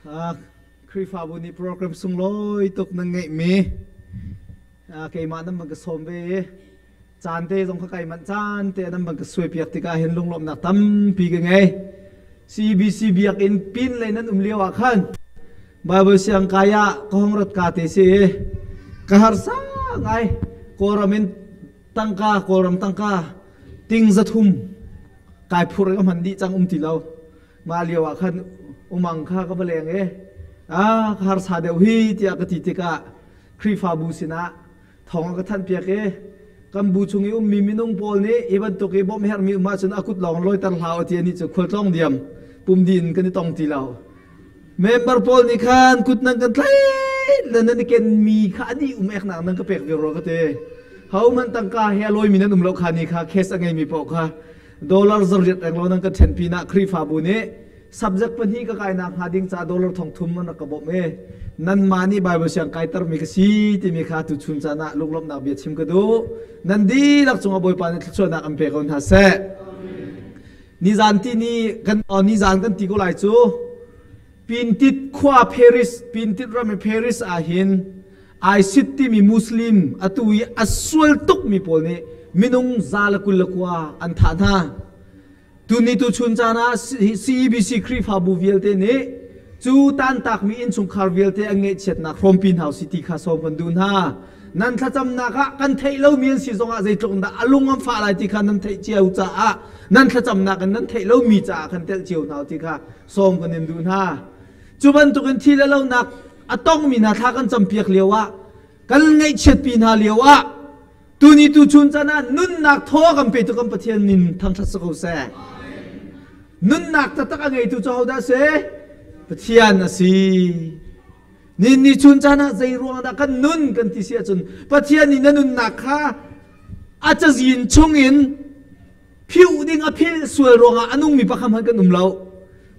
Khrihfabu nih program sunglawi tuk nan ngeihmi keimah nan van ka sawm ve i caan te zong kha kai manh caan te nan van ka suaipiak tikah hin lunglawmhnak tampi ka ngei. CBC biakinn pin lei nan um lio ah khan Bible siang kai ah ka hong rat ka te si i ka harsa ngai. Kawlram in tangka, Kawlram tangka ting 300 kai phur i ka hman dih cang, um ti lo. Mah lio ah khan umang kha ka va leng i a ka harsa deuh hi tiah ka ti tikah Khrihfabu sinah thawng a ka thanhpiak i kan bu chung i ummi minung pawl nih hi bantuk i bawmh herhmi um ahcun a kut lawng lawiter hlah u ti anih cu khualtlawng diam pum din kan i tong ti lo. Member pawl nih khan kut nan kan tlaih le nan i kenmi kha a dih um eknak nan ka pek viar rua ka ti. Ho hmanh tangka he a lawimi nan um lo kha ni kha case a ngeimi paoh kha dollar 800 renglo nan ka ṭhen pinah Khrihfabu nih subject pahnih ka kainak hnga ding ca dollar 3000 an rak ka bawmh i nanmah nih Bible siang kaitermi ka si timi kha tuchun caan ah lunglawmhnak bia chim ka duh. Nan dihlak cungah Bawipa nih thluachuahnak an pe ko hna seh. Nizan ti ni kan nizan kan ti ko lai cu Pintit khua Paris, Pintit ram i Paris ah hin ISIS timi Muslim atu i a sual tukmi pawl nih minung 129 an thah hna. Tuni tu chun caan ah CEBC Khrihfabu vialte nih cu tantakmi innchungkhar vialte an ngaihchiatnak hrawmpi hna usih ti kha sawm kan duh hna. Nan thlacamnak ah kan theih lomi an si zongah zeitluk in dah a lung an fah lai ti kha nan theih cio caah nan thlacamnak in nan theih lomi caah kan telh cio hna ti kha sawm kan in duh hna. Cu bantukin thi le lonak a tongmi hna thla kan campiak lio ah kan ngaihchiatpi hna lio ah tuni tu chun caan ah nunnak thaw kan petu kan Pathian min thangṭhat si ko seh. Nunnak taktak a ngeitu cu hodah si? Pathian a si. Ni ni chun caan ah zei ruang dah kan nun kan ti si ahcun Pathian nih na nunnak kha a cazin chungin phiuh ding a philh sual ruangah a nungmi pakhat hmanh kan um lo.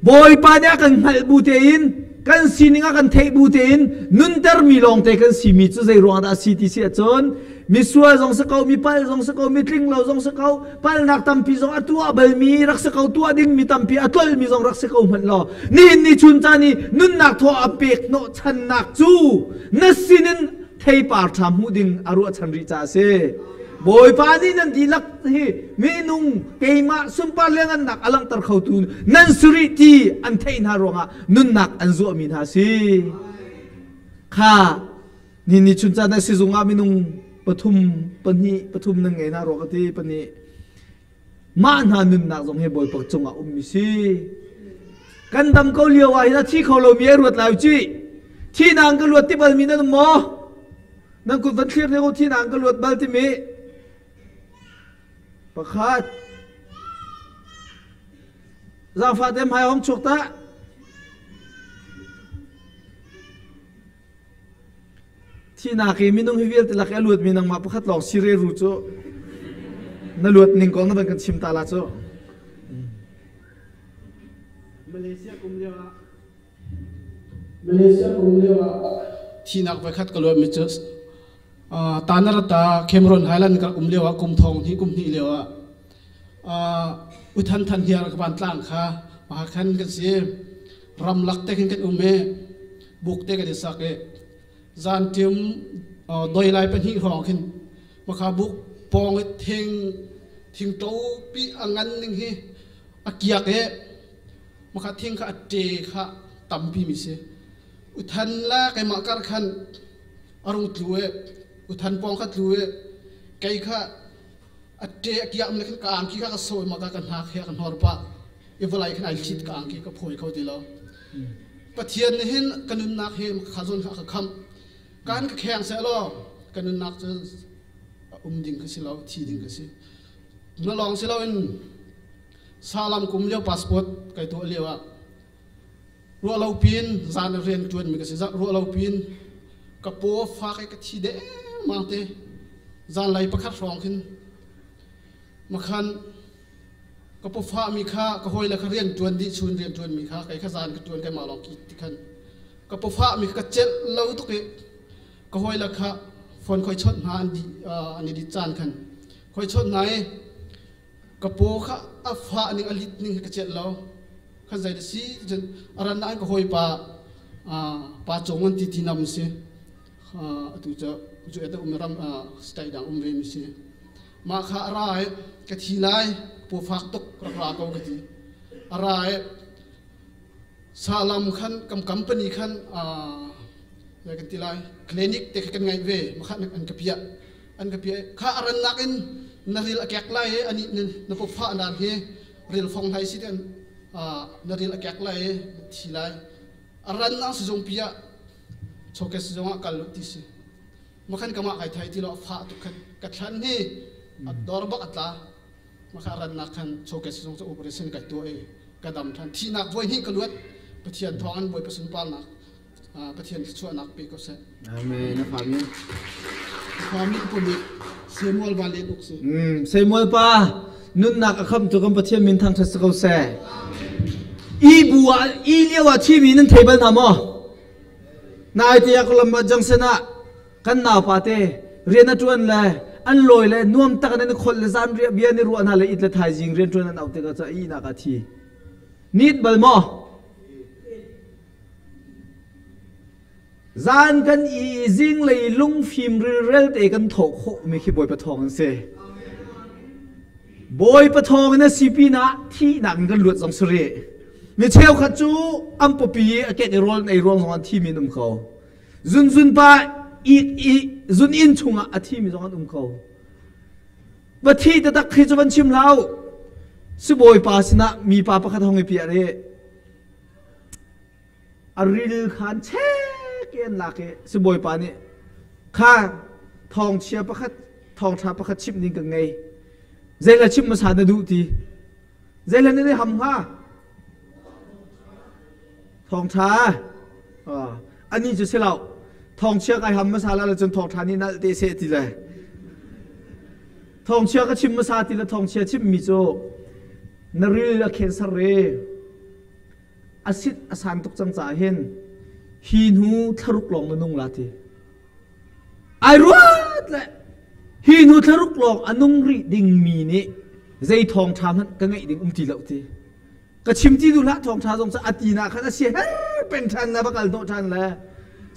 Bawipa nih a kan hngalh bu tein kan sining a kan theih bu tein nuntermi lawngte kan simi cu zei ruangah dah a si ti si ahcun misual zong si ko, mi palh zong si ko, mi tling lo zong si ko, palhnak tampi zong a tuah balmi rak si ko, tuah dingmi tampi a tlolmi zong rak si ko hmanh law nihin ni chun caan i nunnak thaw a pek hnawhchannak cu na sinin theipar ṭha hmuh ding a ruahchan rih caah a si. Bawipa nih nan dihlak hi minung keimah sunpar liangannak a langhter khotu nan si rih ti an theih hna ruangah nunnak an zuahmi hna si. Kha ni ni chun caan sizung ah minung pathum pahnih pathum nan ngei hna rua ka ti pahnih mah hna nunnak zong hi Bawipa cungah ummi si. Kan dam ko lio ah hin a thi kho lomi ai ruat lai ci. Thihnak ka luat ti balmi nan um maw? Nan kut van thlir ne ko thihnak ka luat bal timi. Pakhat. Zaangfah te hmai hong chuak ta. Thihnak i minung hi vialte lak i a luatmi nangmah pakhat lawng si reru cu na luat ning kong na van kan chim ta la cu. Malaysia kum lio ah Malaysia kum lio ah thihnak voikhat ka luatmi cu Tanarata Cameron Highland ka um lio ah kum thong hnih kum hnih lio ah Uthan Than hiar ka van tlang kha khan kan si ramlak te khin kan um i buk te kan i sak i zanṭim doi lai pahnih hrawng khin makha buk pawng i thing thingṭo pi a ngan ning hi a kiak i makha thing kha a ṭe kha tampi mi si uthan la keimah kar khan a rung tlu i uthan pawng kha tlu i kei kha a ṭe a kiak mi khan ka angki kha ka sawi maka ka hnak he ka hnor pah i vawlei khan ai thlit ka angki ka phawi kho ti lo. Pathian nih hin ka nunnak hi kha zawn kha a ka khamh. Kan ka kheng seh law ka nunnak cu um ding ka si lo, thi ding ka si. Na lawng si loin Salam kum lio passport kai tuah lio ah ruah lo pin zan rian ṭuan mi ka si. Ruah lo pin ka paw fak i ka thi dengmang te zan lei pakhat hrawng khin makhan Ka pawfahmi kha ka hawile kha rian ṭuan dih chun rian ṭuanmi kha kei kha zan ka ṭuan keimah lawng ki ti khan ka pawfahmi kha ka celh lo tuk i ka hawile kha phone khoi chawnh hna an dih an i dit caan khan khoi chawnh hna i ka paw kha a fah ning a lit ning ka celh lo khan zei da si cun a ran ah ka hawipa. Pa Cung an ti ti nam si. Atu cu cu eta um ram state dang um ve mi si. Mah kha a ra i ka thi lai pu fak tuk rak ra ko ka ti. A ra i Salam khan kam company khan kan ti lai clinic te kha kan ngai ve makhat an ka piah an ka piah kha a rannak in na ril a kek lai i ani na pawfa nan hi ril fong hlai si ten na ril a kek lai i thi lai a ran ang sizung pi ah choke sizung ah kal ti si makhan kama kai thai ti lo fa tu khan ka thlan hi a dor bak atla maka rannak khan choke sizung chu operation kai tu i ka dam than thinak voi hnih ka luat Pathian thawng an Bawipa sunparnak Pathian thluachuahnak pe ko seh. Amen. Na fami. Fami pumi Samuel Van Len Uk si. Samuel pa nunnak a khamtu kan Pathian min thangṭhat si ko seh. I bu ah i lio ah thimi nan thei bal hna maw? Nai te ah Columbus Junction ah kan naupa te rian a ṭuan le an lawi le nuam tak in an i kholh le zan riah bia ni ruah hna le it le thaizing rian ṭuan an auh tikah cu ihnak ah thi. Nit bal maw? Zan kan i zinglei lungfim rilrel te kan thawh khawhmi khi Bawipa thawng an si. Bawipa thawng in a si pinah thihnak in kan luat zong si rih. Mi cheukhat cu an pawpi i a kek i rawl an ei ruang zong an thimi an um ko. Zunzun pa i, i zun inn chungah a thimi zong an um ko. Va thi taktak khi cu van chim hlah u. Sibawipa sinah mipa pakhat hong i piah rih. A ril khan chek in an lak i sibawipa nih kha thawngchia pakhat thawngṭha pakhat chimh ding ka ngei. Zeihla chimh hmasa na duh ti? Zeihla nan i ham hnga? Thawngṭha. Ani cu si lo. Thawngchia kai ham hmasa la cun thawngṭha nih nalh te seh ti le. Thawngchia ka chim hmasa ti le thawngchia chimmi cu na ril a cancer re. A sit a san tuk cang caah hin hi hnu thlaruk lawng na nung la ti. Ai ruat le hi hnu thlaruk lawng a nung rih dingmi nih zei thawngṭha hmanh ka ngeih ding um ti lo ti. Ka chim ti duh hlah thawngṭha zong cu a ti na khan a si her peng ṭhan na va kal hnawh ṭhan le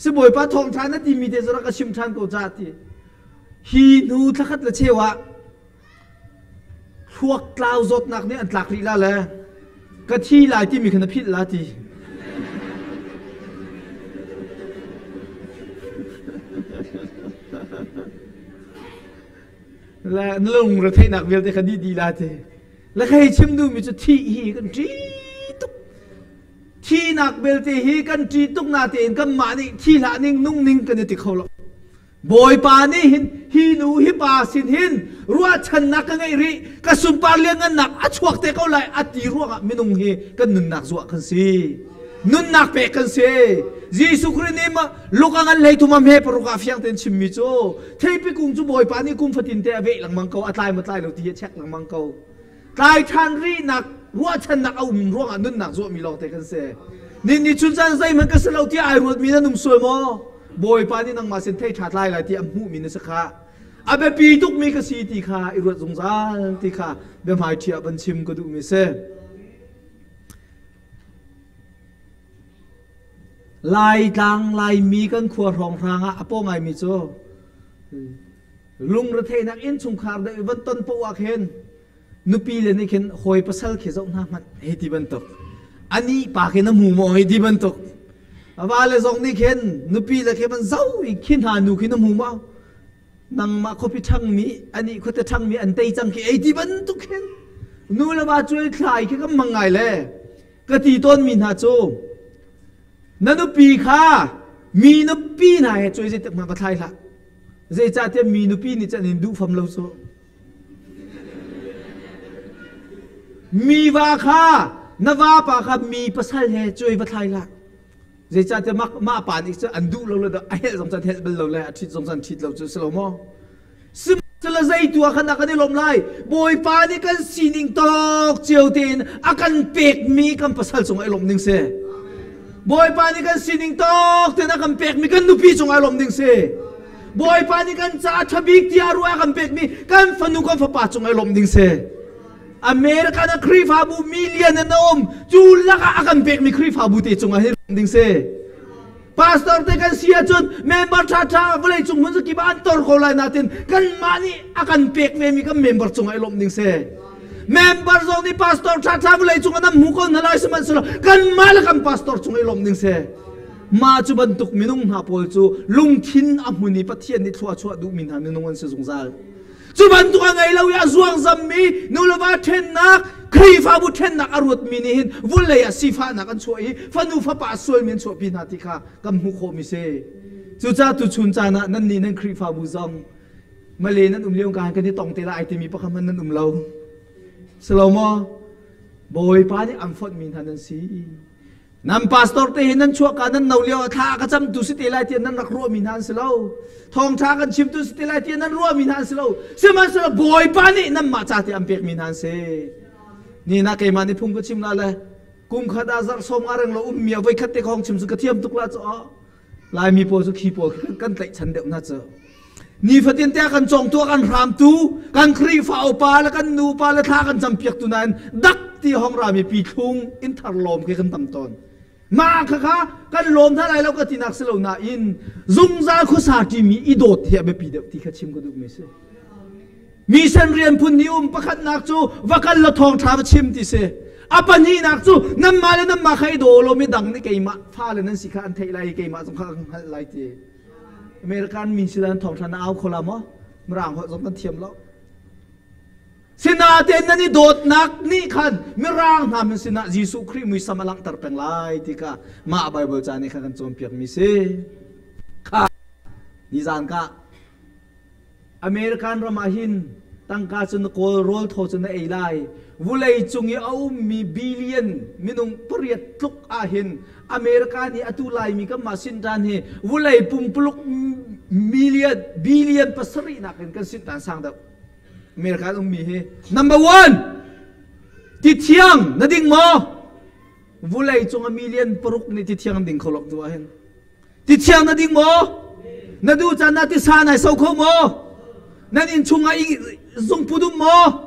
sibawipa thawngṭha na timi te cu rak ka chim ṭhan ko ca ti. Hi hnu thlakhat le cheu ah thluak tlau zawtnak nih an tlak rih la le ka thi lai timi kha na philh la ti. Le na lungre theihnak vialte kha dih dih la ti. Le ka hei chim duhmi cu thih hi kan ṭih tuk. Thihnak belte hi kan ṭih tuk natein kanmah nih thi hlah ning nung ning kan i ti kho lo. Bawipa nih hin hi nu hi pa sin hin ruahchannak ka ngeih rih ka sunpar lianngannak a chuak te ko lai a ti ruangah minung hi kan nunnak zuah kan si nunnak pek kan si Jesuh Khrih nih Luka ngan hlei thum a hme paruk ah fiang tein chimmi cu theipi kung cu Bawipa nih kum fatin te a veh lengmang ko a tlai maw tlai lo ti hi a check lengmang ko tlai ṭhan rihnak ruahchannak a um ruangah nunnak zuahmi lawngte kan si. Ni ni chun caan zeihmanh ka si lo tiah ai ruatmi nan um sual maw? Bawipa nih nangmah sin thei ṭha tlai lai ti a hmuhmi na si kha. A biapi tukmi ka si ti kha i ruat zungzal ti kha biahmaiṭhi ah van chim ka duhmi si. Laitlang Laimi kan khua hrawnghrang ah a paw ngaimi cu lungretheihnak innchungkhar deuh i van ton poah ah khin nupi le nih khin hawi pasal khi zoh hna hmanh hei ti bantuk ani pa khi na hmu maw hei ti bantuk va le zong nih khin nupi le khi van zo i khi hna nu khi na hmu maw nangmah khuapi ṭhangmi ani khuate ṭhangmi an tei cang khi ei ti bantuk khin nu le va cuai thlai khi kan mang ngai le ka ti tawnmi hna cu Na nupi kha mi nupi hna he cuai zeitik hmanh va thlai hlah. Zeicahtiah mi nupi nih cun in duh fam lo cu. Mi va kha na vapa kha mi pasal he cuai va thlai hlah. Zeicahtiah mah, mah pa nih cun an duh lo le a helh zong cun helh bal lo le a ṭhit zong cun ṭhit lo cu si lo maw? Sihmanhsehlaw zei tu ah khan a kan i lawm lai? Bawipa nih kan sining tawk cio tein a kan pekmi kan pasal cungah i lawmh ding si. Bawipa nih kan sining tawk tein a kan pekmi kan nupi cungah i lawmh ding si. Bawipa nih kan caah ṭha bik tiah ruah a kan pekmi kan fanu kan fapa cungah i lawmh ding si. American ah Khrihfabu million an um cu lakah a kan pekmi Khrihfabu te cungah hi lawmh ding si. Pastor te kan si ahcun member ṭhaṭha vawlei cung hmun zakip ah an tor ko lai natin kanmah nih a kan pek vemi kan member cungah i lawmh ding si. Member zong nih pastor ṭhaṭha vawlei cung ah nan hmu ko hna lai sihmanhsehlaw kanmah le kan pastor cung i lawmh ding si. Mah cu bantuk minung hna pawl cu lungthin a hmun i Pathian nih thlua chuah duhmi hna minung an si zungzal. Cu bantuk a ngei lo i a zuangzammi nuleva ṭhennak, Khrihfabu ṭhennak a ruatmi nih hin vulei ah sifahnak an chuah i fanu fapa sualmi an chuahpi hna ti kha kan hmuh khawhmi si. Cucaah tuchun caan ah nannih nan Khrihfabu zong Malay nan um lio ka kan i tong te lai timi pakhat hmanh nan um lo. Si lo maw? Bawipa nih an fonhmi hna nan si. Nan pastor te hi nan chuahka nan no lio ah thla ka camtu si te lai tiah nan rak ruahmi hna an si lo. Thawngṭha kan chimtu si te lai tiah nan ruahmi hna an si lo. Sihmanhsehlaw Bawipa nih nanmah ca te an pekmi hna an si. Ni na keimah nih phung ka chim la le kum khat ah zarh sawm nga reng lo ummi ah voikhat te khong chim cu ka thiam tuk la cu Laimi pawl cu khi pawl kan tlaihchan deuh hna cu. Nifatin te kan cawngtu kan hramtu kan Khrihfa upa le kan nupa le thla kan campiaktu nain dak ti hong rami pi thlung in thar lawm khi kan tam tawn. Mah kha kha kan lawm hna lai lo ka tinak si lo nain zungzal khuasa ṭimi i dawt hi a biapi deuh ti kha chim ka duhmi si. Mission rian phun ni um pakhatnak cu va kal la thawngṭha va chim ti si. A pahnihnak cu nanmah le nanmah kha i daw law midang nih keimah fale nan si kha an theih lai i keimah zong kha an hngalh lai ti. American min si dan thawngṭha na au kho la maw? Mirang holh zong kan thiam lo. Sinain nan i dawtnak nih khan mirang hna min sinah Jesuh Khrih muisam a langhter peng lai ti kha mah Bible ca nih khan kan cawnpiakmi si. Kha nizan ka American ram ah hin tangka cu na kawl rawl thaw cu na ei lai. Vulei cung i a ummi billion minung pariat tluk ah hin America nih atu Laimi kanmah sintan hi vulei pumpuluk million billion pasarih nakin kan sintan sang deuh. America ummi hi number one ti thiang na ding maw? Vulei cung a million paruk nih ti thiang an ding kho lo tu ah hin. Ti thiang na ding maw? Na duh caan ah tisa nai so kho maw? Nan inn chungah zungput um maw?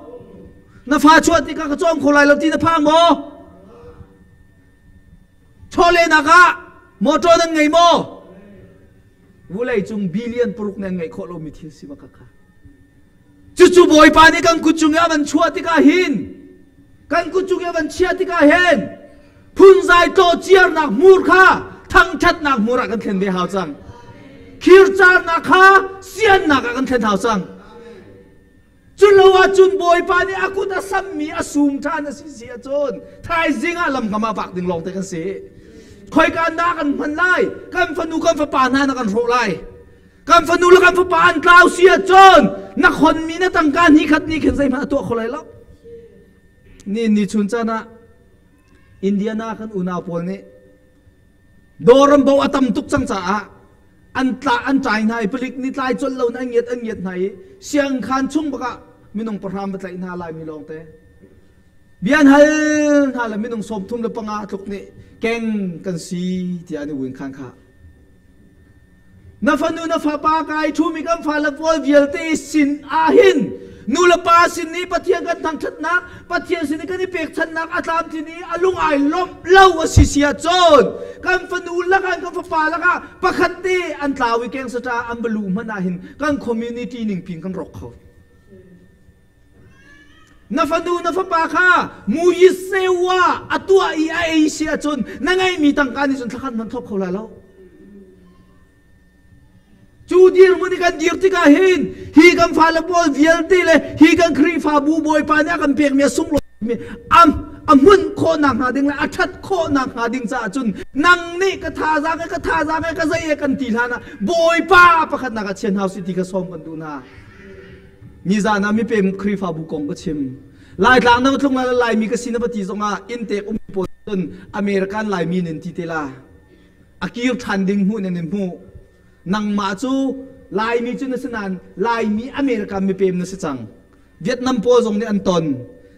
Na fa chuah tikah ka cawm kho lai lo ti na phang maw? Chawlehnak ah motor nan ngei maw? Vulei cung billion paruk nan ngeih khawh lomi thil si bak kha. Cucu Bawipa nih kan kut cung i a van chuah tikah hin kan kut cung i a van chiah tikah hin phunzai tlawciarnak hmur kha thangṭhatnak hmur ah kan thlen ve hau cang. Khircarnak kha siannak ah kan thlen hau cang. Culo ahcun Bawipa nih a kut a sammi a sum ṭhan a si si ahcun thaizing ah lamkam ah vak ding lawng te kan si. Khoika dah kan hman lai? Kan fanu kan fapa hna na kan hrawh lai. Kan fanu le kan fapa an tlau si ahcun na khonmi na tangka hnih khat nih khin zeihmanh a tuah kho lai lo. Ni ni chun caan ah Indiana kan unau pawl nih dawram bo a tam tuk cang caah an tla an ṭai hna i palik nih tlai colh lo in an ngiat an ngiat hna i siangkhan chung bakah minung pahram va tlaih hna Laimi lawngte. Bia an hal hna le minung 35 tluk nih keng kan si tiah an i win khan kha. Na fanu na fapa kai ṭhumi kan fale pawl vialte sin ah hin nu le pa sin i Pathian kan thangṭhatnak, Pathian sin i kan i pekchanhnak a tlamtlin i a lung ai lawmh lo a si si ahcun kan fanu lakah kan fapa lakah pakhat te an tlau i kengsaṭa an va luh hmanh ah hin kan community ning pin kan rawk kho. Na fanu na fapa kha muyisewa a tuah i a ei si ahcun na ngeihmi tangka nih cun thlakhat hmanh thlop kho lai lo. Cu dirhmun i kan dir tikah hin hi kan fale pawl vialte le hi kan Khrihfabu Bawipa nih a kan pekmi a sunglawimi a a hmunh khawhnak hnga ding le a ṭhat khawhnak hnga ding caah cun nang nih ka thazaang e ka thazaang e ka zei e kan ti hlan ah Bawipa pakhatnak ah chia hna usih ti kha sawm kan duh hna. Nizan ah mipem Khrihfabu kong ka chim. Laitlang na va tlung lai Laimi ka si na va ti zongah inntek um pawl cun American Laimi nin ti te la. A kir ṭhan ding hmuh nan in hmuh. Nangmah cu Laimi cu na si nain Laimi American mipem na si cang. Vietnam pawl zong nih an ton.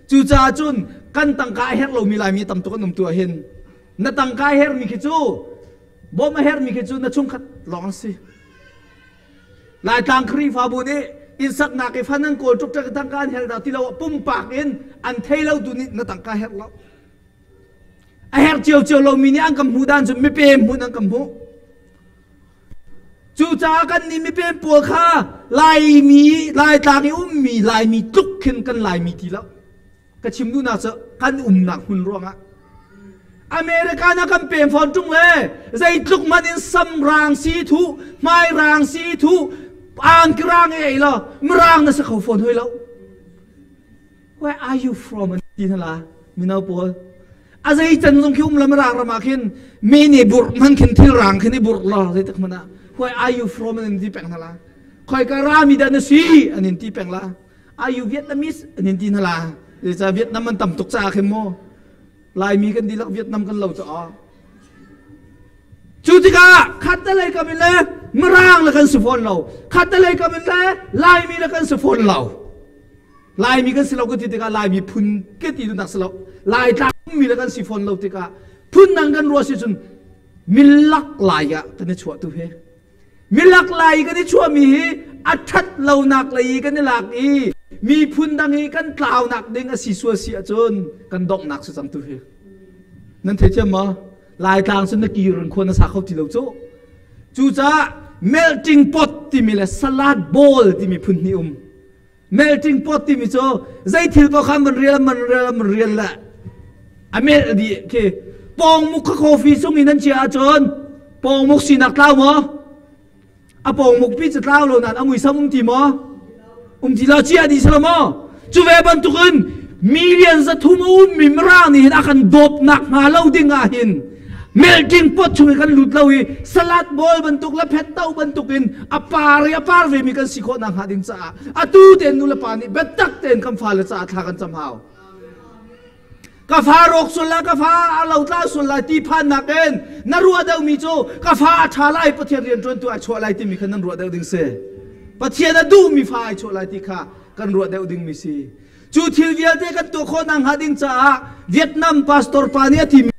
Cucaah cun kan tangka a herh lomi Laimi tam tuk an um tu ahhin na tangka a herhmi khi cu bawmh a herhmi khi cu na chungkhat lawng an si. Laitlang Khrihfabu nih innsaknak i fan an kawl tuk ṭak tangka an herh dah ti lo pumpak in an thei lo tu nih na tangka herh lo. A herh ciocio lomi nih an kan hmuh dan cu mipem hmun an kan hmuh. Cucaah kan nih mipem pawl kha Laimi, Laitlang i ummi Laimi tluk khin kan Laimi ti lo. Ka chim duhnak cu kan umnak hmun ruangah. America na kan pem fawn ṭung le zeitluk man in samrang si thu, hmairang si thu, angkirang e ei lo, mirang na si kho fawn hoi lo. Where are you from? An ti hna la mino pawl. A zei can zong khi um la mirang ram ah khin mi nih burh hman khin thil rang khin i burh la zeitik hmanh ah where are you from an in ti peng hna la. Khoi ka ra mi dah na si an in ti peng la. Are you Vietnamese an in ti hna la. Zeicah Vietnam an tam tuk caah khin mu. Laimi kan dihlak Vietnam kan lo caah. Cu tikah khattelei kam in le Mirang le kan si fawn lo. Khattelei kam in le Laimi le kan si fawn lo. Laimi kan si lo ka ti tikah Laimi phun ka ti duhnak si lo. Laitlang mi le kan si fawn lo tikah phun dang kan ruah si cun milak lai ah kan i chuah tu hi. Milak lai kan i chuahmi hi a ṭhat lonak lei i kan i lak i miphun dang i kan tlaunak ding a si sual si ahcun kan donghnak si cang tu hi. Nan theithiam maw? Laitlang cun na kir in khua na sa kho ti lo cu. Cucaah melting pot timi le salad bowl timi phun hnih um. Melting pot timi cu zei thil paoh kha man rial man rial man rial le a melh dih khi. Pawngmuk kha coffee sung in an chiah ahcun pawngmuk sinak tlau maw? A pawngmuk pi cu tlau lo nain a muisam um ti maw? Um ti lo chiah dih si lo maw? Cu ve bantukin million 300 a ummi Mirang nih hin a kan dawpnak hnga lo ding ah hin melting pot chung i kan lut lo i salad bowl bantuk le phet to bantuk in a par i a par ve mi kan si khawh nak hnga ding caah atu tein nu le pa nih biatak tein kan fale caah thla kan cam hau. Ka fa rawk sul la ka fa a lo tla sul lai ti phan nakin na ruah deuh mi cu ka fa a ṭha lai Pathian rian ṭuantu ai chuah lai timi kha nan ruah deuh ding si. Pathian a duh mi fa ai chuah lai ti kha kan ruah deuh ding mi si. Cu thil vialte kan tuah khawh nak hnga ding caah Vietnam pastor pa nih a ti mi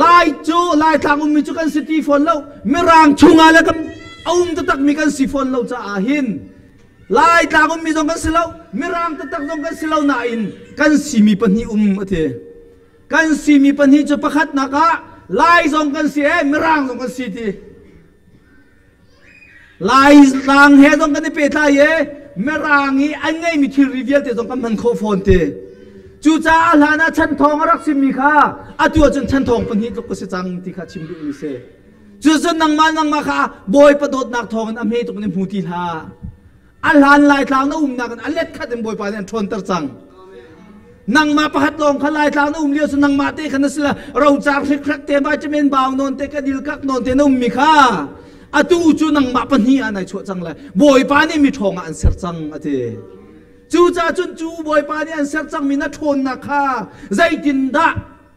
Lai cu Laitlang ummi cu kan si ti fawn lo Mirang chungah le kan a um taktak mi kan si fawn lo caah hin Laitlang ummi zong kan si lo, Mirang taktak zong kan si lo nain kan simi pahnih um a ti. Kan simi pahnih cu pakhatnak ah Lai zong kan si e, Mirang zong kan si ti. Laitlang he zong kan i pehtlai e, Mirang i an ngeimi thilri vialte zong kan hman khawh fawn ti. Cucaah hlan ah chanthawng a rak simi kha atu ahcun chanthawng pahnih tluk ka si cang ti kha chim duhmi si. Cucun nangmah nangmah kha Bawipa dawtnak thawngin a hme tuk in hmu ti hlah. A hlan Laitlang na umnak in a let khat in Bawipa nih an ṭhawnter cang. Nangmah pakhat lawng kha Laitlang na um lio cu nangmah te kha na si la rocar hrikhrak te vitamin bau nawn te ka dil kak nawn te na ummi kha atu cu nangmah pahnih ah nai chuah cang le Bawipa nih mi ṭhawng ah an ser cang a ti. Cucaah cun cu Bawipa nih an ser cangmi na ṭhawnnak kha zeitindah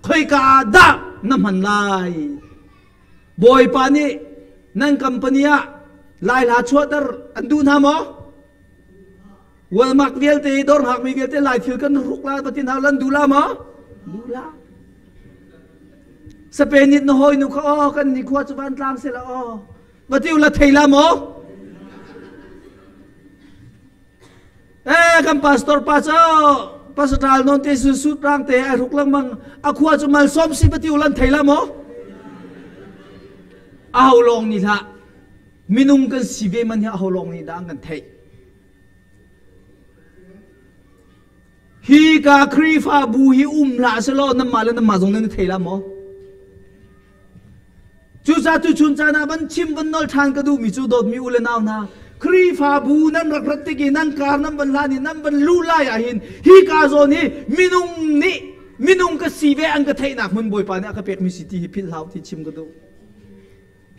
khoika ah dah na hman lai? Bawipa nih nan company ah Lai hla chuahter an duh hna maw? Walmark vialte dawr hngakmi vialte Lai thil kan ruk la va ti hna lan duh la maw? Duh la. Spain nih na hawi nu kha aw kan ni khua cu van tlang se la aw. Va ti la thei la maw? Eh kan pastor pa cu pastor non te su sut rang te ai ruk lengmang a khua cu mal som si pati ulan thei la maw a ho lawng ni hlah minung kan si ve man hi a ho lawng nih dah an kan theih hi ka Khrihfabu hi um hlah selaw nanmah le nanmah zong nan thei la maw Cucaah tuchun caan ah van chim van nol ṭhan ka duhmi cu dawtmi u le nau hna, Khrihfabu nan rak rat tik i nan kar nan van hlan i nan van luh lai ah hin hi ka zawn hi minung nih minung ka si ve an ka theihnak hmun Bawipa nih a ka pekmi si ti hi philh hlah u ti chim ka duh.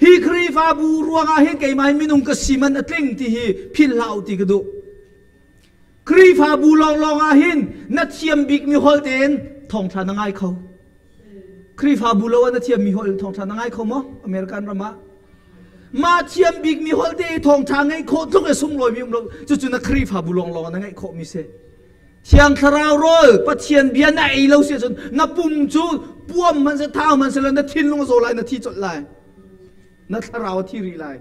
Hi Khrihfabu ruangah hin keimah hi minung ka si man a tling ti hi philh hlah u ti ka duh. Khrihfabu lawnglawng ah hin na thiam bikmi holh tein thawngṭha na ngai kho. Khrihfabu lo ah na thiammi holh in thawngṭha na ngai kho maw? American ram ah. Mah thiam bikmi holh te i thawngṭha ngeih khawh tluk i sunglawimi um lo. Cucu na Khrihfabu lawnglawng ah na ngeih khawhmi si. Thiang Thlarau rawl Pathian bia na ei lo si ahcun na pum cu puam hmanh seh thau hmanh seh na thinlung a zaw lai na thi colh lai. Na thlarau a thi rih lai.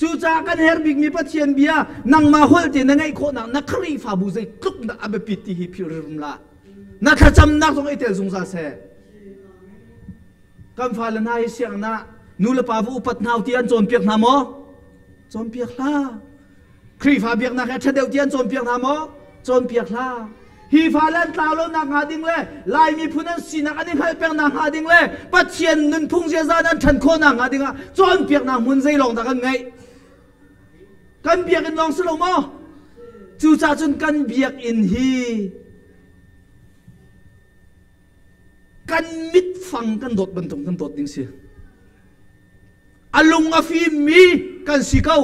Cucaah kan herh bikmi Pathian bia nangmah holh te na ngeih khawhnak na Khrihfabu zeitluk dah a biapit ti hi philh rim la. Na thlacamnak zong i tel zungzal seh. Kan fale hna hi sianginn ah Nu le pa va upat hna ti an cawnpiak hna maw? Cawnpiak hlah. Khrihfa biaknak he ṭha deuh ti an cawnpiak hna maw? Cawnpiak hlah. Hi fale an tlau lo nak hnga ding le Lai miphun an sinak an i hngalh peng nak hnga ding le Pathian nunphung ziaza an ṭhan khawh nak hnga ding ah cawnpiaknak hmun zeilawng dah kan ngeih? Kan biakinn lawng si lo maw? Cucaah cun kan biakinn hi kan mitfang kan dawt bantuk kan dawt ding si. A lung a fimmi kan si ko.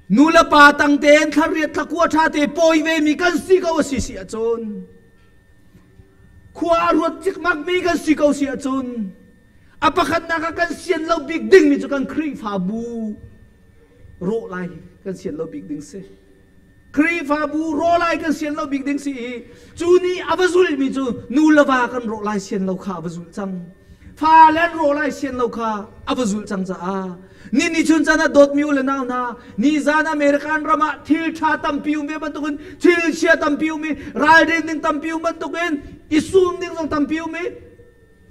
Nu le pa tang tein thlariat thlakua ṭha te pawi ve mi kan si ko a si si ahcun khua a ruat cikmak mi kan si ko si ahcun a pakhatnak ah kan sian lo bik ding mi cu kan Khrihfabu rawh lai kan sian lo bik ding si. Khrihfabu rawh lai kan sian lo bik ding si i cu nih a va zulmi cu nu le va kan rawh lai sian lo kha a va zulh cang. Fa le an rawh lai sian lo kha a va zulh cang caah ni ni chun caan ah dawtmi u le nau hna nizan American ram ah thil ṭha tampi um ve bantukin thil chia tampi um i ralrin ding tampi um bantukin i sum ding zong tampi um i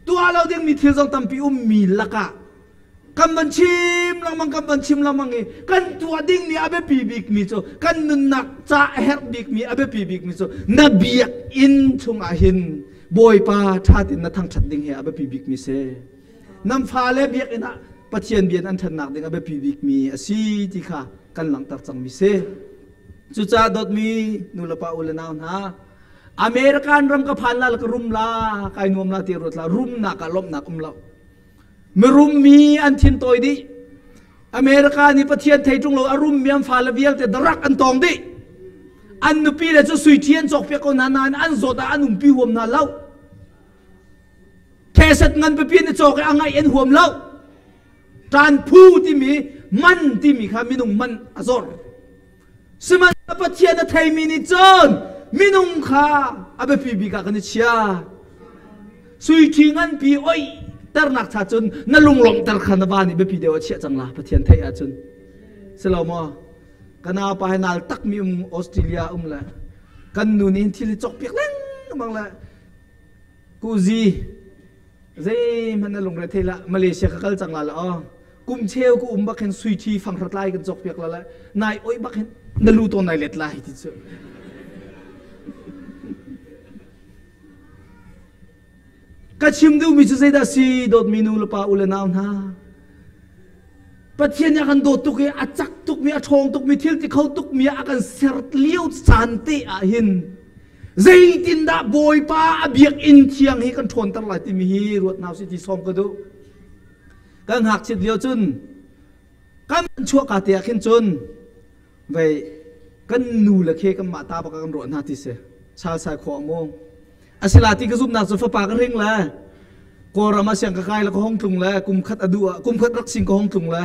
tuah lo dingmi thil zong tampi ummi lakah kan van chim lengmang kan van chim lengmang i kan tuah dingmi a biapi bikmi cu kan nunnak ca a herh bikmi a biapi bikmi cu na biakinn chungah hin Bawipa ṭha tein na thangṭhat ding hi a biapi bikmi si. Nan fale biakinn ah Pathian bia an ṭhannak ding a biapi bikmi a si ti kha kan langhter cangmi si. Cucaah dawtmi nulepa u le nau hna, American ram ka phan la ka rum la kai nuam la ti ruat la rumnak ah lawmhnak um lo. Mirum mi an thin tawi dih. America nih Pathian thei ṭung lo a rum mi an fale vialte darak an tawng dih. An nupi le cu sui ṭhi an cawkpiak ko hna nain an zawt ah an umpi huam hna lo. Theset ngan pipi an i cawk i a ngaih an huam lo. Ṭan phu timi man timi kha minung man a zor. Sihmanhsehlaw Pathian a theimi nih cun minung kha a biapi bik ah kan i chia. Sui ṭhi nganpi oih ternak cha cun na lunglawmhter kha na va nih biapi deuh a chiah cang la Pathian theih ahcun. Si lo maw? Ka naupa he nal takmi um Australia um le kan nu nih thil i cawkpiak lengmang le kuzi zeihmanh na lungre thei lah Malaysia ka kal cang la la aw kum cheu ka um bak hin sui thi fanghrat lai kan cawk piak la la nai oi bak hin na lu to nai let lai ti cu ka chim duhmi cu zeidah si dawtmi nu le pa u le nau hna Pathian nih a kan dawt tuk i a cak tukmi a ṭhawng tukmi thil ti kho tukmi a kan ser lio caan te ah hin zeitindah Bawipa a biakinn thiang hi kan ṭhawnter lai timi hi ruat hna usih ti sawm ka duh. Kan ngakchiat lio cun kan chuahka te ah khin cun vei kan nu le khe kan mah ta bak kan ruah hna ti si chalsai khua mu asila ti ka zumhnak cu fapa ka ring le Kawlram ah siang ka kai le ka hong tlung le kum khat a duh ah kum khat rak sing ka hong tlung le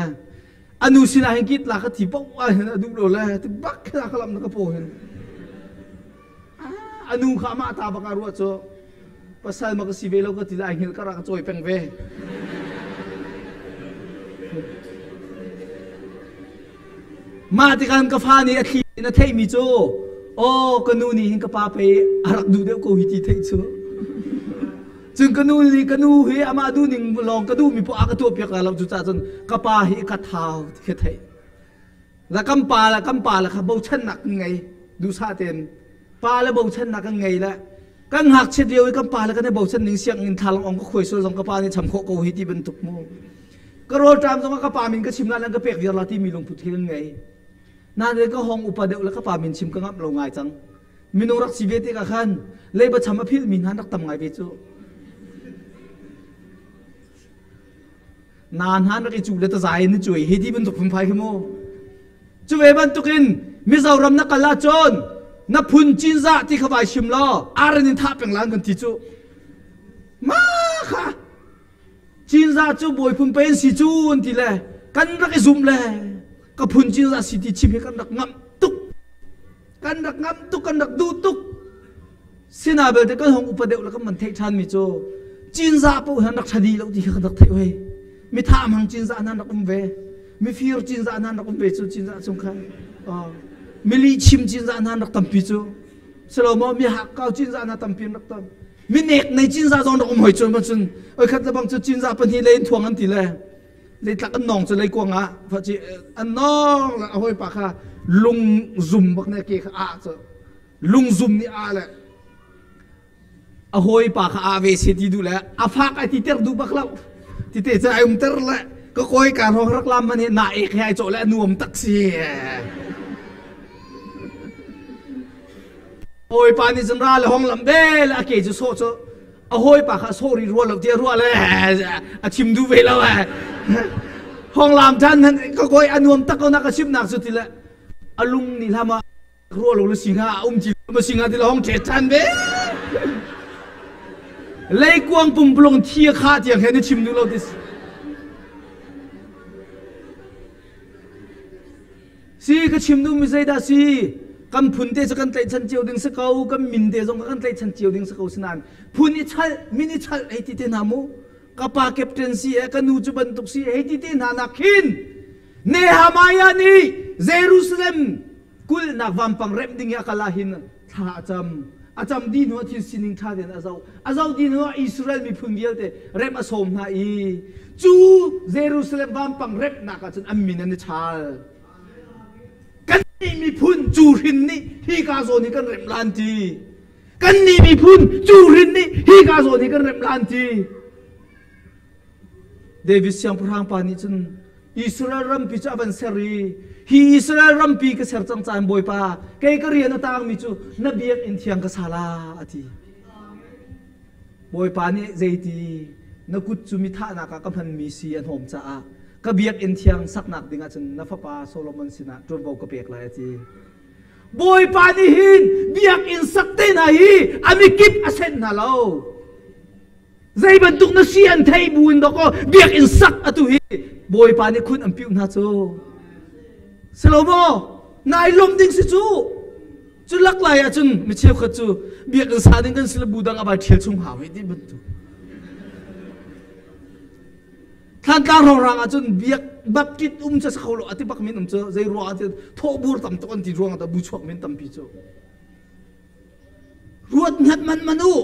anu sinah hin kit la ka thi po ah hin a duh lo le ti bak khin ka lam na ka po hin anu kha amah ta bak ah ruah cu pasal ma ka si ve lo ka ti lai hngil ka ra ka cawi peng ve Mah tikah ka fa nih a thli in a theihmi cu aw ka nu nih hin ka pa pei a rak duh deuh ko hi ti theih cu. Cun ka nu nih ka nu hi amah duh ning lawng ka duhmi poah a ka tuahpiak la lo cucaah cun ka pa hi ka thau ti kha theih. La kan pa le kan pa le kha bochannak kan ngei duhsah tein pa le bochannak kan ngei le kan ngakchiat lio i kan pa le kan i bochan ning sianginn thlalang ong ka khuai sual zong ka pa nih cham khawh ko hi ti bantuk mu. Ka rawlṭam zongah ka pa min ka chim la nan ka pek viar la timi lungput hi kan ngei. Nain ka hong upa deuh le ka pa min chim ka ngamh lo ngai cang. Minung rak si ve tikah khan leiba cham a philhmi hna rak tam ngai ve cu. Na hna rak i cu le tazai in cuai hi ti bantuk phunphai khi mu. Cu ve bantukin Mizoram na kal ahcun na phun cinzah ti kha vai chim law aran in thah peng lan kan ti cu. Ma kha Cinzah cu bawi phun pei an si cu an ti le kan rak i zumh le ka phun cinzah si ti chim hi kan rak ngamh tuk kan rak ngamh tuk kan rak duh tuk sina belte kan hong upa deuh le kan man theih ṭhan mi cu cinzah paoh hi an rak ṭha dih lo ti kha kan rak theih hoi mi tha hmang cinzah hna rak um ve mifir cinzah hna rak um ve cu cinzah chung khan mili chim cinzah hna rak tampi cu silo maw mi hakkau cinzah hna tampi rak tam minek nei cinzah zong rak um hoi cun cun oi khat le bang cu cinzah pahnih le in thuang an ti le. Zeitlak an nong cu leikuang ah faci an nong le a hawipa kha lung zum bak ne ke kha ah cu lung zum nih ah le a hawipa kha ah ve se ti duh le a fak ai ti ter duh bak lo ti te cu ai um ter le ka kawi ka hrawng rak lam man hi na ek he ai cawh le a nuam tak si. Hawipa nih cun ra le hong lam bel a ke cu sawh cu a hawipa kha sawh rih rua lo tiah ruah le a chim duh ve lo hong lam than ka kawi a nuam tak ko na ka chimnak cu ti le a lung nih hlam ah ruah lo le singa a um ti ma singa ti le hong ṭet ṭhan ve leikuang pumpulung thi a kha tiang he na chim duh lo ti Si ka chim duhmi zeidah si? Kan phun te cu kan tlaihchan cio ding si ko, kan min te zong kan tlaihchan cio ding si ko sinain phun i chalh, min i chalh hei ti te hna mu. Ka pa captain si e, ka nu cu bantuk si hei ti te hna nak khin Nehemiah nih Jerusalem kulhnak vampang remh ding i a kal ah hin thla a cam. A cam dih hnu ah thil sining ṭha tein a zoh. A zoh dih hnu ah Israel miphun vialte remh a sawm hna i cu Jerusalem vampang remhnak ah cun an min an i chaal. Kannih miphun cu hrin nih hi ka zawn hi kan remh lan ti. Kannih miphun cu hrin nih hi ka zawn hi kan remh lan ti. David siangpahrang pa nih cun Israel rampi cu a van ser i hi Israel rampi ka ser cang caan Bawipa kei ka rian a tangmi cu na biakinn thiang ka sa la a ti. Bawipa nih zeiti na kut cu mi thahnak ah ka hmanmi si a hnawm caah ka biakinn thiang saknak ding ah cun na fapa Solomon sinah ṭuanvo ka pek lai a ti. Bawipa nih hin biakinn sak te hna hi a mikip a senh hna lo. Zei bantuk na si an thei bu in dawkaw biakinn sak atu hi Bawipa nih khun an piuh hna cu. Silo maw? Nai lawm ding si cu. Cu lak lai ahcun mi cheukhat cu biakinn sa ding kan si le bu dang a vai ṭhial chung hau hi ti bantuk. Thlantlang rongrang ahcun biak baptist um cu sa kho lo ati bak min um cu zei ruang ah thawhbur tam tuk an ti ruang ah bu chuak min tampi cu. Ruat ngat man man u.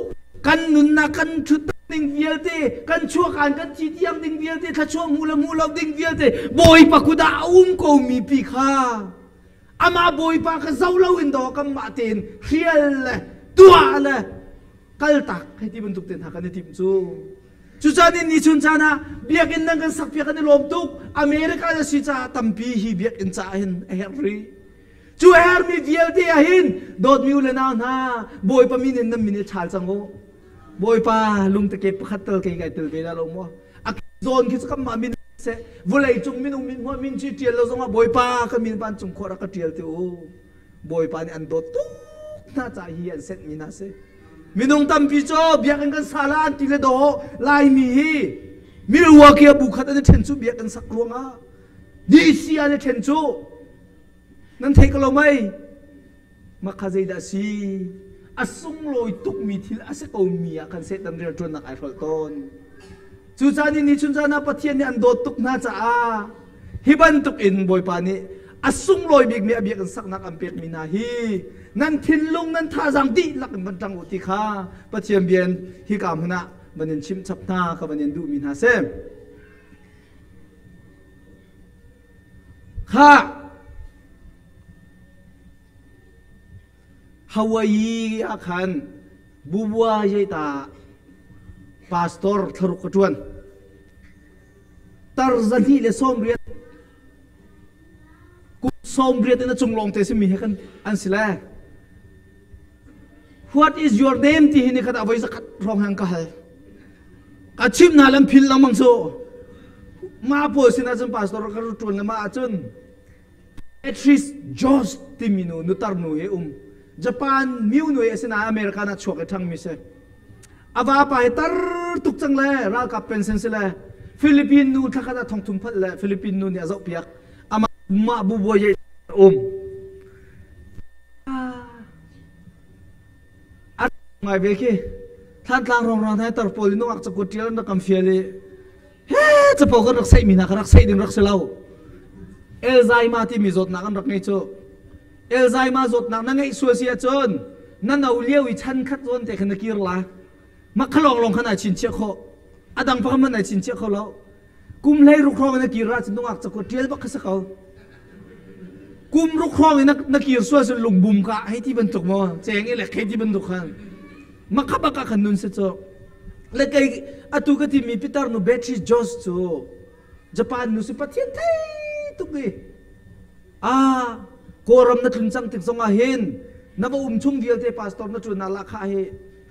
Kan nunnak kan ṭhut ding vialte, kan chuakan kan thi tiang ding vialte, thluachuah hmu le hmu lo ding vialte, Bawipa kut ah a um ko mi pi kha. Amah Bawipa kha zo lo in daw kanmah tein hrial le tuah le kaltak hei ti bantuk te hna kan i timh cu. Cucaah ni chun caan ah biakinn nan kan sakpiak kan i lawm tuk. America na si caah tampi hi biakinn caah hin a herh rih. Cu a herhmi vialte ah hin dawtmi u le nau hna, Bawipa min in nan min i chaal cang u. Bawipa lungtake pakhat tal kei kai tel ve dah lo maw? A zawn khi cu kanmah min seh vawlei cung minung min hmuah min cu ṭial lo zongah Bawipa ka min van cung khua rak ka ṭial te u. Bawipa nih an dawt tuk hna ca hi an senhmi hna si. Minung tampi cu biakinn kan sa la an ti le daw Laimi hi Milwaukee ah bu khat an i ṭhen cu biakinn sak ruangah DC an i ṭhen cu Nan thei ko lo mei? Makha zeidah si? A sunglawi tukmi thil a si komi ah khan Satan rianṭuannak ai hrolh tawn. Cucaah ni chun caan ah Pathian nih an dawt tuk hna caah hi bantuk in Bawipa nih a sunglawi bikmi a biakinn saknak an pekmi hna hi nan thinlung nan thazaang dihlak in van ṭang u ti kha Pathian bia in hika hmun ah van in chimh chap hna ka van in duhmi hna si. Khah! Hawaii ah khan Bubua ta pastor thlaruk ka ṭuan. Tar 290 kum 80 in a cung lawng te simi he kan an si le. What is your name ti hi ni khat a voi zakhat hrawng hang ka hal. Ka chimh hna lam phil lengmang cu. Mah pawl sinah cun pastor ka ṭuan le mah ahcun Patrice Jones timi nu nutar nu hi um. Japan miu nu hi asinain America ah chuak i ṭhangmi si. A vapa hi tar tuk cang le ralkap pension si le Philippine nu thlakhat ah thongthum phat le Philippine nu nih a zohpiak. Amah mah bu buai um. A ngai ve khi. Thlantlang rongrang hai tar pawl in nungak cakuat ṭial an rak kan fial i he capo kan rak saihmi hna kha rak saih ding rak si lo. Alzheimer timi zawtnak an rak ngei cu. Alzheimer zawtnak na ngeih sual si ahcun na no lio i chan khat zawn te khan na kir la. Mah kha lawng lawng khan ai chinchiah khawh. A dang pakhat hmanh ai chinchiah kho lo. Kum hlei ruk hrawng in na kir ahcun nungak cakuat ṭial bak kha si ko. Kum ruk hrawng in na kir sual cun lungbum ka hei ti bantuk maw cheng i lek hei ti bantuk khan makha bak ah khan nun si cu. Le kei atu ka timi pitar nu Beatrice Jones cu Japan nu si Pathian thei tuk i ah Kawlram na tlun cang tik zongah hin na va um chung vialte pastor na ṭuan nak lahkhah hi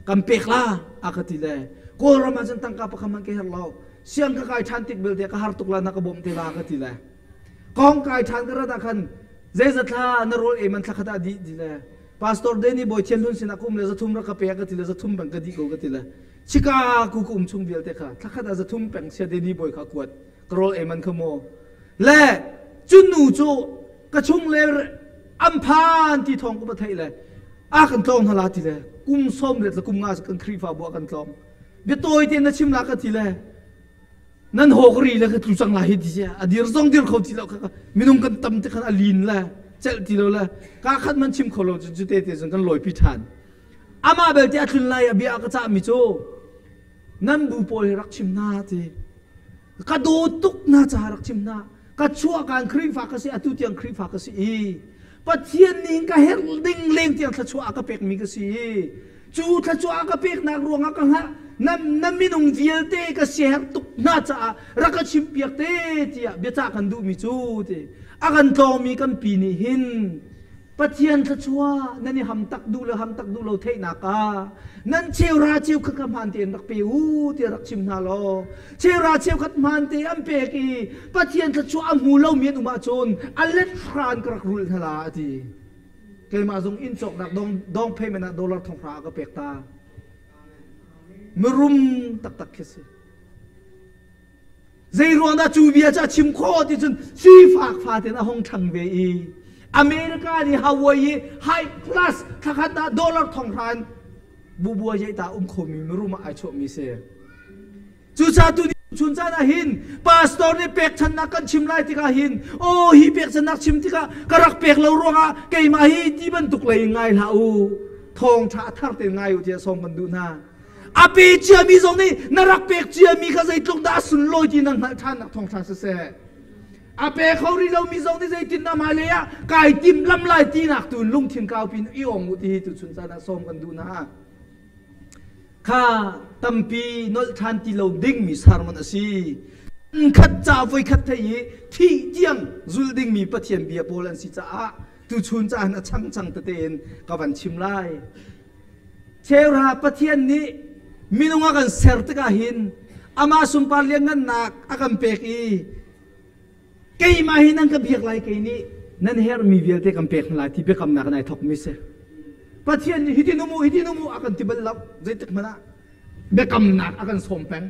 kan pek la a ka ti le Kawlram ah cun tangka pakhat hmanh ka herh lo siang ka kai ṭhan tik belte ka har tuk la na ka bawmh te la ka ti le kong kai ṭhan ka rat ah khan zeizat thla na rawl ei man thla khat ah dih ti le pastor Danny Bawi Thian Hlun sinah ka um le zathum rak ka pek ka ti le zathum bang ka dih ko ka ti le chika ku ka um chung vialte kha thla khat ah zathum peng sia Danny Bawi kha kuat ka rawl ei man kha maw le cu nu cu ka chung le an phan ti thawng ka va theih le a kan tlawng hna la ti le kum sawm riat le kum nga kan Khrihfabu ah kan tlawng biatawi te na chim la ka ti le nan hawk ri le ka tlu cang lai hi ti a dir zong dir kho ti lo kha minung kan tam te khan a lin le celh ti lo le ka khat man chim kho lo cu te te cun kan lawi pi than amah belte a tlun lai a bia ka cah mi cu nan bu pawl hi rak chim hna ti ka daw tuk na ca rak chim hna ka chuah kan Khrihfa ka si atu tiang Khrihfa ka si i Pathian nih ka herh ding leng tiang thluachuah a ka pekmi ka si i cu thluachuah a ka peknak ruangah ka hngalh na, na minung vialte ka siaherh tuk hna caah rak ka chimpiak te tiah biacah kan duhmi cu ti a kan tlawngmi kan pi nih hin Pathian thluachuah nan i ham tak duh le ham tak duh lo theihnak ah nan cheura cheu khat kha hmaan tein rak pe u tiah rak chim hna law cheura cheukhat hmaan te an pek i Pathian thluachuah a hmu lomi an um ahcun a let hran ka rak rulh hna la a ti. Keimah zong inn cawknak dong, dong payment ah dollar thong hra a ka pek ta. Mirum taktak khi si. Zeiruang dah cu bia cu a chim khawh ti cun sifak fatin a hung ṭhang ve i America nih Hawaii i high plus thlakhat ah dollar thong hran bubua jei ta um khomi mirum ah ai chuahmi si. Cucaah tu chun caan ah hin pastor nih pekchannak kan chim lai tikah hin aw hi pekchannak chim tikah ka rak pek lo ruangah keimah hi ti bantuk lei ngai hlah u thawngṭha a thar tein ngai u tiah sawm kan duh hna. A pe ciami zong nih na rak pek ciami kha zeitluk dah a sunlawi ti nan hngalh ṭhannak thawngṭha siseh. A pe kho rih lomi zong nih zeitin dah hmailei ah kai tim lam lai tinak tu in lungthin kaupi in i ong u ti hi tuchun caan ah sawm kan duh hna. Kha tampi nolh ṭhan ti lo dingmi sermon a si. Khat ca voikhat thei i thih tiang zul dingmi Pathian bia pawl an si caah tuchun caan a changchang tete in ka van chim lai. Cheuhra Pathian nih minung a kan ser tikah hin amah sunpar lianngannak a kan pek i keimah hi nan ka biak lai kei nih nan herhmi vialte kan pek hna lai ti biakamnak in ai thawkmi si. Pathian nih hitin um u hitin um u a kan ti bal lo zeitik hmanh ah biakamnak a kan sawm peng.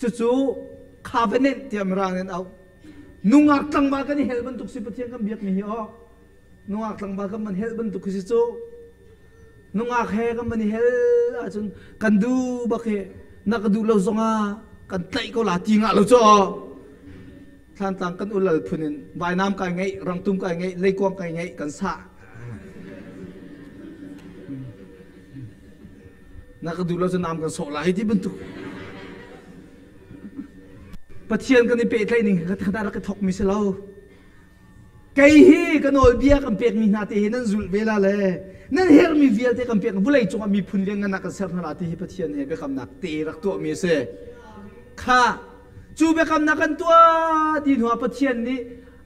Cucu covenant tiah Mirang in auh. Nungak tlangval kan i hel bantuk si Pathian kan biakmi hi aw. Nungak tlangval kan man hel bantuk khi si cu. Nungak he kan van i hel ahcun kan duh bak hi na ka duh lo zongah kan tlaih ko la ti ngah lo cu Thlantlang kan ulal phun in vainam kai ngeih rangtum kai ngeih leikuang kai ngeih kan sah na ka duh lo cu nam kan sawh lai ti bantuk Pathian kan i pehtlaih ning kha khat rak i thawk mi si lo Kei hi ka nawlbia kan pekmi hna te hi nan zulh ve la le nan herhmi vialte kan pek vulei cungah miphun lianngan ah kan ser hna la ti hi Pathian he biakamnak te rak tuahmi a si. Kha cu biakamnak kan tuah ti hnuah Pathian nih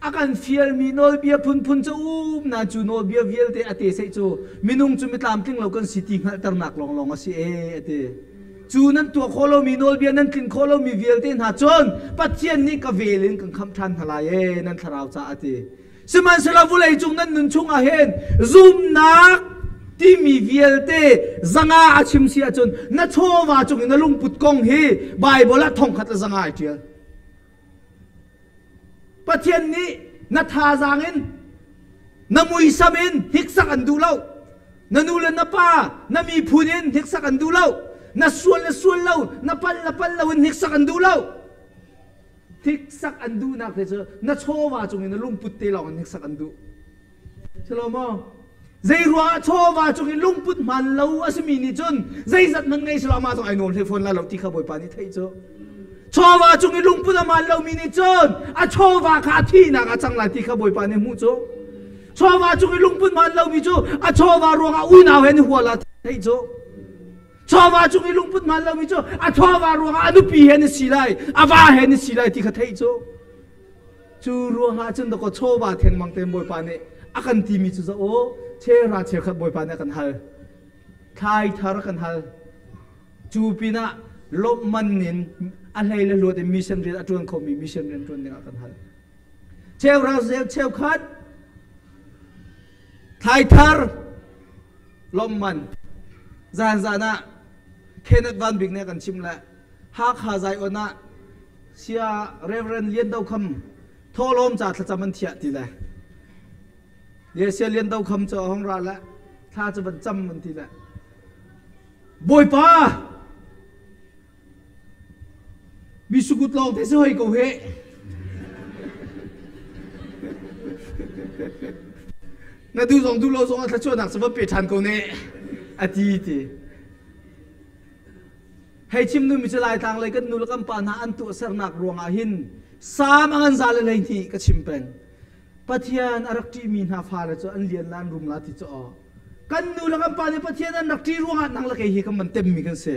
a kan fialmi nawlbia phunphun cu um na cu nawlbia vialte a te seih cu minung cu mitlamtling lo kan si ti hngalhternak lawnglawng a si e a ti. Cu nan tuah khawh lomi nawlbia nan tlin khawh lomi vialte hna cun Pathian nih ka vel in kan khamh ṭhan hna lai ee nan thlarau caah a ti. Sihmanhsehlaw vawlei cung nan nun chungah hin zumnak timi vialte zanga a chim si ahcun na chawva cung i na lungput kong hi Baibal ah thongkhat le zanga ai ṭial. Pathian nih na thazaang in na muisam in hiksak an duh lo. Na nu le na pa, na miphun in hniksak an duh lo. Na sual le sual lo, na pal le pal lo in hniksak an duh lo. Hniksak an duhnak te cu na chawva cung in na lungput te lawng in hniksak an duh. Silo maw? Zei ruangah chawva cung in lungput hmaan lo a simi nih cun zeizat man ngei silo amah zong ai nuam hlei fawn lai lo ti kha Bawipa nih theih cu. Chawva cung i lungput a maan lomi nih cun a chawva kha a thihnak a cang lai ti kha Bawipa nih hmuh cu. Chawva cung i lungput maan lomi cu a chawva ruangah unau he ni hual ah theih cu. Chawva cung i lungput maan lomi cu a chawva ruangah a nupi he ni si lai, a va he ni si lai ti kha theih cu. Cu ruangah cun dakaw chawva thengmang tein Bawipa nih a kan timi cu za aw chera cheukhat Bawipa nih a kan hal. Thlai thar a kan hal. Cu pinah lawmhman in a hlei le hluat in mission rian a ṭuan khomi mission rian ṭuan dingah kan hal. Cheuhra cheukhat thlaithar lawmhman zan zan ah Kenneth Van Bik nih a kan chimh le Hakha Zion ah Sia Reverend Lian Do Kham thawhlawm ca thlacam an thiah ti le Sia Lian Do Kham cu a hong ra le thla cu van cam an ti le Bawipa mi sukut lawng te si hoi ko he na du zong du lo zong a thluachuahnak cu va pe ṭhan ko ne a ti ti hei chim nu mi cu laitlang lei kan nu le kan pa hna an tuahsernak ruangah hin sam a ngan za le 12 ka chim peng Pathian a rak ṭihmi hna fale cu an lian la an rum la ti cu aw Kan nu le kan pa nih Pathian an rak ṭih ruangah nang le kei hi kan man temmi kan si.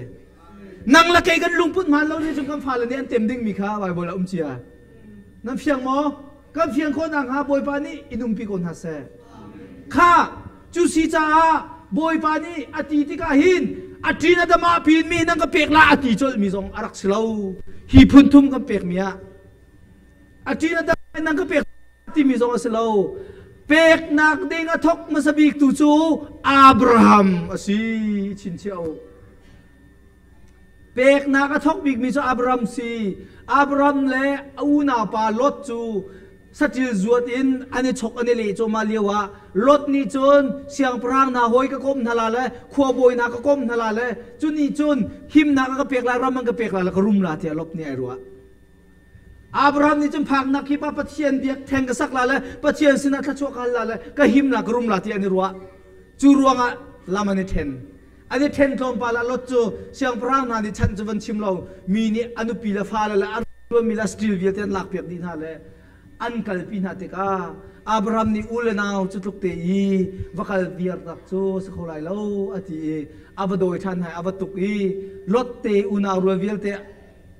Nang le kei kan lungput hmaan lo nih cun kan fale nih an tem dingmi kha Baibal ah um cia. Nan fiang maw? Kan fiang khawh nakhnga Bawipa nih in umpi ko hna seh. Kha cu si caah Bawipa nih a ti tikah hin a ṭin a dam ah pin mi nan ka pek la a ti colhmi zong a rak si lo. Hi phun thum kan pekmi ah a ṭin a dam nan ka pek timi zong a si lo. Peknak ding a thawk hmasa bik tu cu Abraham a si chinchiah u. Peknak a thawk bikmi cu Abraham si. Abraham le a unaupa Lot cu saṭil zuat in an i chok an i leh cuahmah lio ah Lot nih cun siangpahrang hna hawi ka komh hna la le khuabawi hna ka komh hna la le cu nih cun himnak a ka pek lai ram an ka pek lai le ka rum la tiah Lot nih ai ruah. Abraham nih cun phaknak hi pa Pathian biak theng ka sak la le Pathian sinah thluachuah ka hal la le ka him la ka rum la ti an i ruah. Cu ruangah lam an i ṭhen. An i ṭhen tlawmpal ah Lot cu siangpahrang hna nih chanh cu van chim lo mi nih a nupi le fale le a ṭuanmi le stil vialte an lakpiak dih hna le an kalpi hna tikah Abraham nih u le nau cu tluk te i va kal viar tak cu si kho lai lo a ti i a va dawi ṭhan hna i a va tuk i Lot te unau rual vialte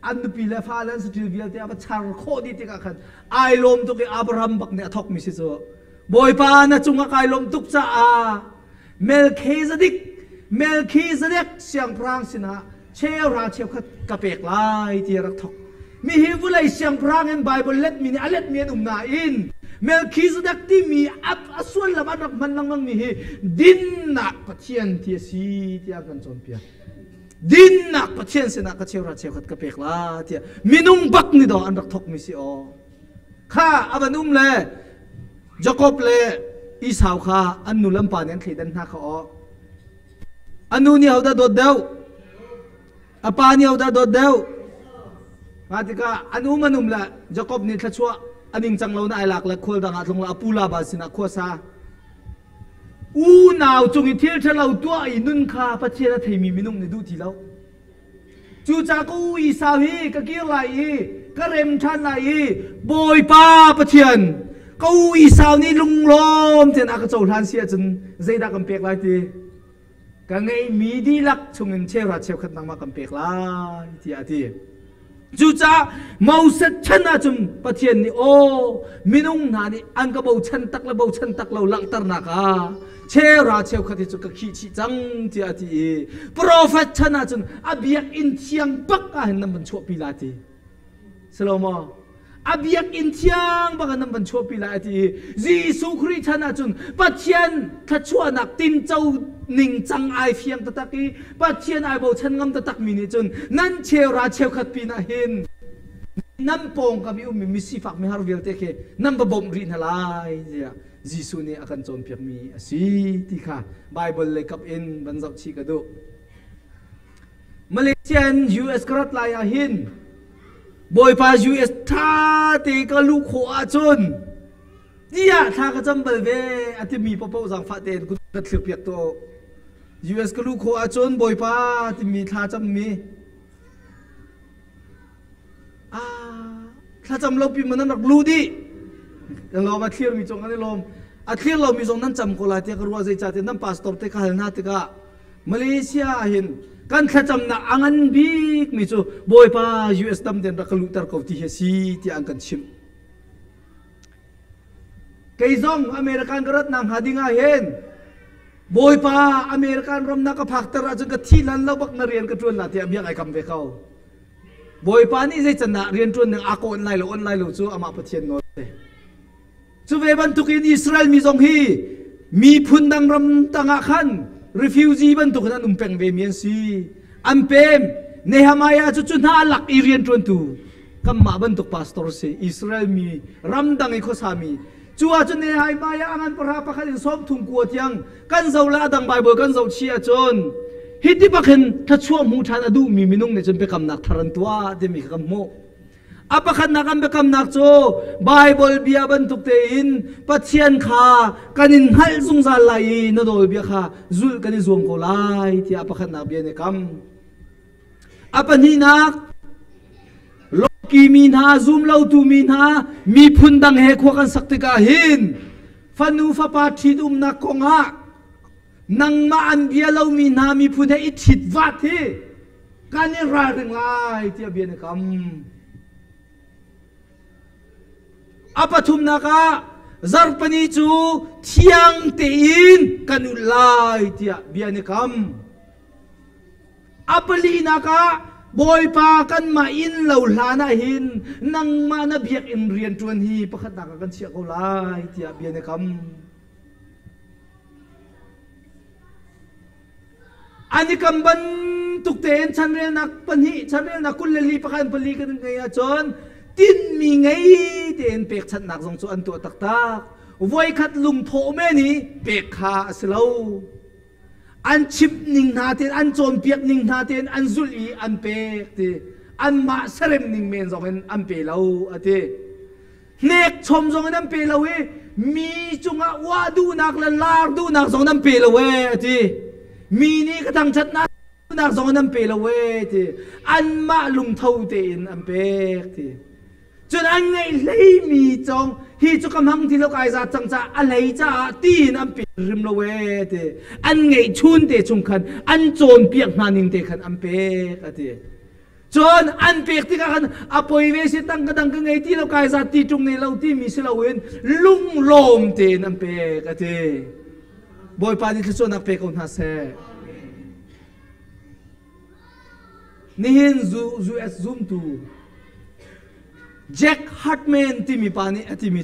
an nupi le fale an saṭil vialte a va char khawh dih tikah khan ai lawm tuk i Abraham bak nih a thawkmi si cu Bawipa na cungah kai lawm tuk caah Melchizedek Melchizedek siangpahrang sinah cheuhra cheukhat ka pek lai ti a rak thawk mi hi vulei siangpahrang in Bible letmi nih a letmi an um nain Melchizedek timi a sullam an rak hman lengmang mi hi dinnak Pathian ti a si tiah kan cawnpiak Dinnak Pathian sinah ka cheuhra cheukhat ka pek la tiah minung bak nih dawh an rak thawkmi si aw. Kha a van um le Jakob le Esau kha an nu le an pa nih an thleidan hna kha aw. A nu nih hodah dawt deuh? A pa nih hodah dawt deuh? Mah tikah an um an um le Jakob nih thluachuah a ningcang lo na ai lak le khual dang ah tlung la a pu Laban sinah khua sa. Unau cung i thil ṭhalo tuah i nun kha Pathian a theimi minung nih duh ti lo. Cucaah ka u Esau hi ka kir lai i ka rem ṭhan lai i Bawipa Pathian ka u Esau nih lunglawm tein a ka cohlan si ahcun zeidah kan pek lai ti? Ka ngeihmi dihlak chungin cheuhra cheukhat nangmah kan pek lai tiah a ti. Cucaah Moses chan ahcun Pathian nih aw minung hna nih an ka bochan tak le bochan tak lo langhternak ah cheuhra cheukhat hi cu ka khih chih cang tiah a ti i profet chan ahcun a biakinn thiang bak ah hin nan van chuahpi la ti. Si lo maw? A biakinn thiang bak ah nan van chuahpi lai a ti i Jesuh Khrih chan ahcun Pathian thluachuahnak tinco ningcang ai fiang taktak i Pathian ai bochan ngam taktak mi nih cun nan cheuhra cheukhat pinah hin nan pawngkam i ummi misifak mihar vialte khi nan va bawmh rih hna lai tiah Jesuh nih a kan cawnpiakmi a si ti kha Bible lei kap in van zoh chih ka duh. Malaysia in US ka rat lai ah hin Bawipa US ṭha te ka luh khawh ahcun tiah thla ka cam bal ve a timi paohpaoh zaangfah tein kut ka thlirpiak tuah u. US ka luh khawh ahcun Bawipa timi thla cammi. Thlacam lo pi ma nan rak lu dih. Kan lawm a thlir mi cung kan i lawm. A thlir lo mi zong nan cam ko lai tiah ka ruah zeicah tiah nan pastor te ka hal hna tikah Malaysia ah hin kan thlacamnak a ngan bik mi cu Bawipa US dam ten rak ka luhter ko ti hi a si tiah an kan chimh. Kei zong American ka rat nak hnga ding ah hin Bawipa American ram na ka phakter ahcun ka thi lan lo bak na rian ka ṭuan la tiah bia ai kam ve ko. Bawipa nih zei can dah rian ṭuan ning aa ka on lai lo on lai lo cu amah Pathian nawl a si. Cu ve bantukin Israel mi zong hi miphun dang ram tangah khan refugee bantukin an um peng ve mi an si. An pem. Nehemiah cu cu hna lak i rian ṭuantu kanmah bantuk pastor si Israel mi ramdang i khuasa mi cu ahcun Nehemiah a ngan pahra pakhat in sawm thum kua tiang kan zo le a dang Bible kan zoh chih ahcun hi ti bak hin thluachuah hmu ṭhan a duhmi minung nih cun biakamnak thar an tuah timi kha kan hmuh. A pakhatnak an biakamnak cu Bible bia bantuk tein Pathian kha kan in hngalh zungzal lai i na nawlbia kha zulh kan i zuam ko lai tiah a pakhatnak bia an i kam. A pahnihnak Loki mi hna, zumlotu mi hna, miphun dang he khua kan sak tikah hin fanu fapa ṭhitumnak kongah nangmah an bia lomi hna miphun he i ṭhit vat hi kan i ralring lai tiah bia na kam. A pathumnak ah zarhpini cu thiang tein kan ulh lai tiah bia na kam. A palinak ah Bawipa kanmah inn lo hlan ah hin nangmah na biakinn rianṭuan hi pakhatnak ah kan chiah ko lai tiah bia na kam. An i kam bantuk tein chanrelnak pahnih, chanrelnak 24 pakhat pali kan ngei ahcun tinhmi ngei tein pekchanhnak zong cu an tuah taktak. Voikhat lungthawh men i pek kha a si lo. An chimh ning hna tein, an cawnpiak ning hna tein an zulh i an pek ti. Anmah serem ning men zong in an pe lo a ti. Hnekchom zong in an pe lo i mi cungah uah duhnak le lar duhnak zong nan pe lo ee a ti. Mi nih ka thangṭhatnak duhnak zong in an pe lo ee ti. Anmah lungtho tein an pek ti. Cun an ngeih hleimi cong hi cu ka hmang ti lo kai za cang caah a hlei caah tiin an pe hrim lo ee ti. An ngeih chun te chung khan an cawnpiak hna ning te khan an pek a ti. Cun an pek tikah khan a poi ve si tang ka dang ka ngei ti lo kai zat ti ṭung nei lo timi si loin lunglawm tein an pek a ti. Bawipa nih thluachuahnak pe ko hna seh. Nihin US zumtu Jack Hartman timi pa nih a timi.